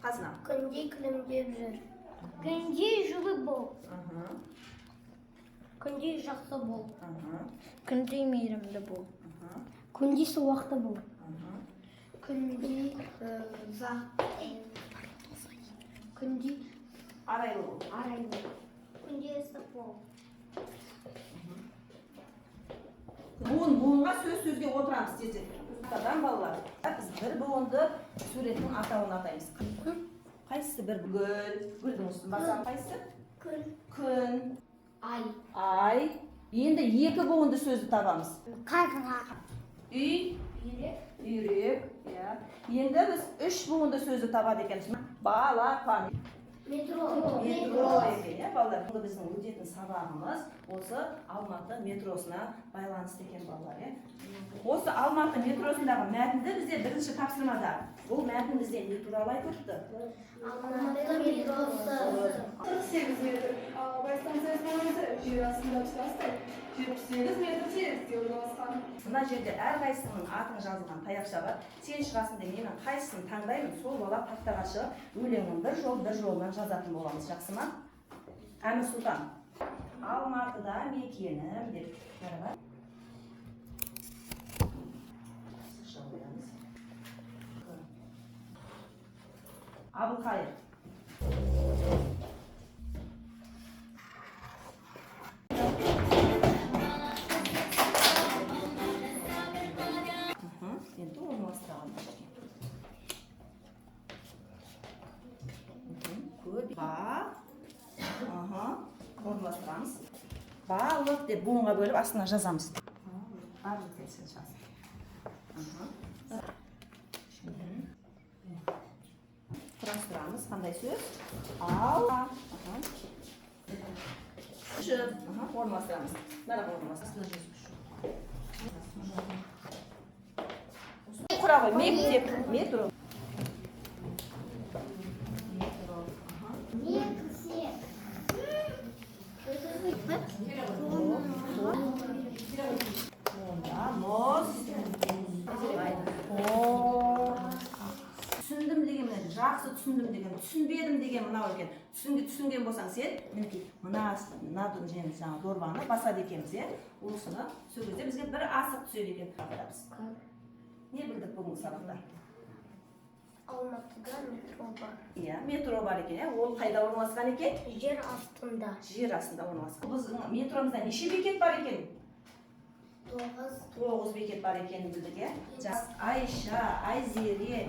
Қазына. Күндей күлімдеп жүр. Күндей жылы бол. Күндей жақсы бол. Күндей мейірімді бол. Күндей суақты бол. Күндей күндей Арайлы бол. Арайлы. Күндей ыстық бол. Буын буынға, сөз сөзге отырамыз тездетіп. Адам балалар, біз бір буынды суреттің атауын атаймыз. Қайсысы бір гүл? Гүлдің үстін басамыз. Қайсысы? Күн. Күн. Ай. Ай. Енді екі буынды сөзді табамыз. Қарға. Үй. Үйрек. Үйрек, иә. Енді біз үш буынды сөзді табады екенбіз. Балапан. Метро. Метро екен, иә, балалар. Бүгінгі біздің өтетін сабағымыз осы Алматы метросына байланысты екен, балалар, иә. Осы Алматы метросындағы мәтінді бізде бірінші тапсырмада. Бұл мәтін бізде не туралы айтылыпты? Алматы метросы. 48 метр, ал Абай станциясының өзі жер астында тұтастай 78 метр тереңдікте орналасқан. Мына жерде әрқайсысының атың жазылған таяқша бар. Сен шығасың деп менің қайсысын таңдаймын, сол бала тақтаға шығып, өлеңнің бір жол бір жолынан жазатын боламыз, жақсы ма? Әмір Сұлтан. Алматыда мекенім деп. Бәрі. Сызша қоямыз. Абылқайыр. Енді орналастырған мына жерге. Көп. Ба. Аха. Орналастырамыз. Балық деп буынға бөліп астына жазамыз. Барлық деп сен жаз. Аха. Құрастырамыз. Қандай сөз? Ал. Аха. Аха, орналастырамыз. Мына орналастырамыз. Құра ғой, мектеп, метро. Метро. Аха. Мектеп. Онда мұз. О, түсіндім деген міне, жақсы түсіндім деген, түсінбедім деген мынау екен. Түсінген болсаң сен, мінекей, мына мына жерін, жаңа дорбаны басады екенбіз, иә. Осыны сол кезде бізге бір асық түседі екен. Не білдік бүгінгі сабақта? Алматыда метро бар. Иә, метро бар екен, иә. Ол қайда орналасқан екен? Жер астында. Жер астында орналасқан. Біздің метромызда неше бекет бар екен? 9. 9 бекет бар екенін білдік, иә. Айша, Айзере.